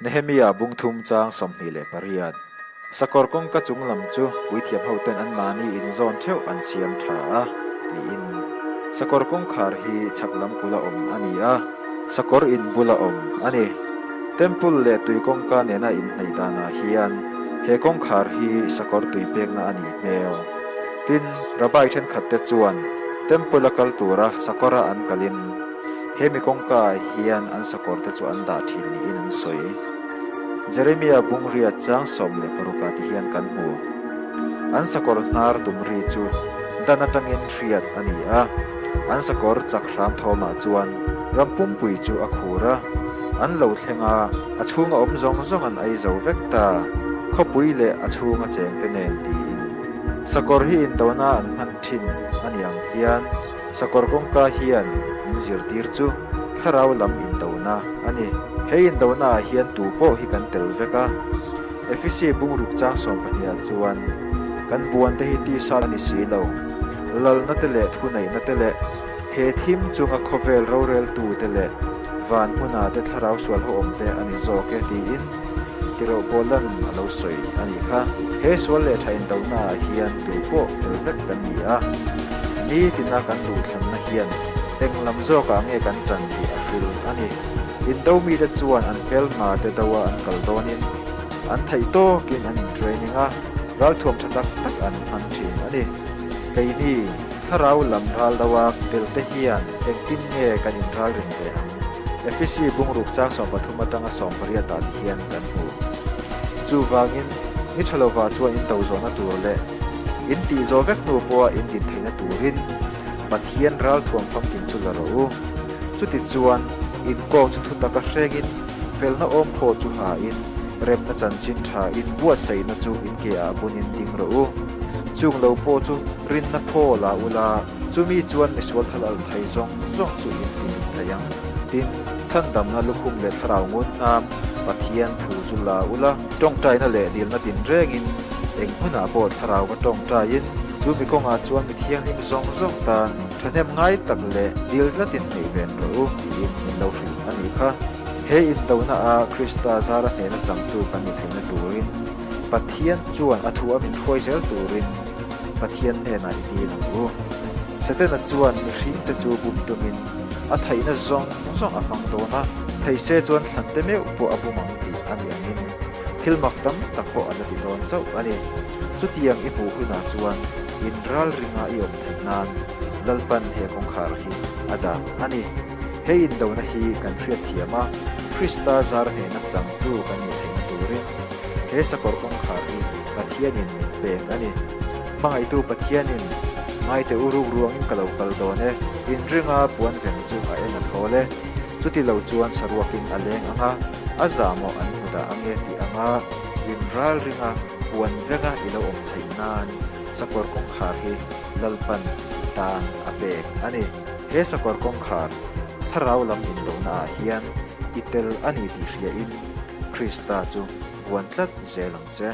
Nehemia bung thum chang 28. Sakawr kawngka chung lam chu puithiam hoten anmahni inzawn theuh an siam tha a, tiin. Sakawr kawngkhar hi chhak lam kula awm a ni a, sakawr in bula awm a ni. Temple leh tui kawngka nena inhnaih danah hian he kawngkhar hi sakawr tui pekna a nih hmel. Tin, Rabbi thenkhatte chuan Temple a kal tura sakawra an kalin he mi kawngka ah hian an sakawrte chu an dah thin niin an sawi. Jeremia bungria chang 16 ah ti hian kan hmu. An sakawr hnar tum ri chu dan atangin hriat a ni a, an sakawr chak hram thawmah chuan ram pumpui chu a khur a, an lo thleng a, a chhunga awm zawng zawng an ei zo vek ta, khawpui leh a chhunga chengte nen tiin. Sakawr hi indona an hman thin a ni ang hian sakawr kawngka hian min zirtir chu thlarau lam indona a ni. He indona ah hian tu pawh hi kan tel vek a. Efesi bungruk chang 12 ah chuan kan buan te hi tisa a ni si lo, lalna te leh thuneihna te leh he thim chunga khawvel roreltu te leh van hmuna te thlarau sual ho awm te a ni zawk e tiin Tireuh Pawlan a lo sawi a nih kha. He sual leh tha indona ah hian tu pawh tel vek kan ni a, nitina kan duhthlanna hian eng lam zawkah nge kan tan tih a hril a ni. Indo mite chuan an hmelma te doa an kal dawnin an theih tawkin an in training a, ralthuam tha tak tak an hman thin a ni. Keini thlarau lam ral doa tel te hian engtin nge kan in ralrin ve ang? Efesi bungruk chang 13 atanga 18 ah ti hian kan hmu. Chuvangin ni tha lova chuan in do zawhna tur leh in tih zawh vek hnu pawha in din theihna turin Pathian ralthuam famkim chu la rawh u. Chuti chuan in kawng chu thu taka hrengin felna awm phaw chu hain remna chanchin tha in buatsaihna chu in ke ah bunin ding rawh u. Chung lo pawh chu rinna phaw la ula, chumi chuan misual thal al thei zawng zawng chu in ti min thei ang. Tin, chhandamna lukhum leh thlarau ngun hnam Pathian thu chu la ula, tawngtaina leh dilna tinrengin eng hmunah pawh thlarau va tawngtaiin chu mi kawngah chuan mi thianghlim zawng zawng tan thahnem ngai tak leh dil tlatin neih ven rawh u tiin min lo hrilh a nih kha. He indona a Krista zara hnehna changtu kan ni theihna turin Pathian chuan a thu a min hruai zel turin Pathian hnenah i dil ang u. Setana chuan mihringte chu bum tumin a theihna zawng zawng a hmang dawn a, thei se chuan thlante meuh pawh a bum ang tih a ni angin thil mak tam tak pawh a la ti dawn chauh a ni. Chutiang i hmuh hunah chuan in ral ringa i awm theih nan Lalpan he kawngkhar hi a dah a ni. He indona hi kan hriatthiam a, Krista zar hnehna changtu kan nih theihna turin he sakawr kawngkhar hi Pathianin min pek a ni. Hmangaihtu Pathianin ngaite u ruk ruangin ka lo kal dawn e, inringa puan veng chu a en a thawl e. Chuti lo chuan saruakin a leng ang a, a zahmawh an hmu dah ange tih anga inral ringa puan venga i lo awm theih nan sakawr kawngkhar hi Lalpan i tan a pek a ni. He sakawr kawngkhar thlarau lam indona ah hian i tel a ni tih hriain Krista chu vuan tlat zel ang che.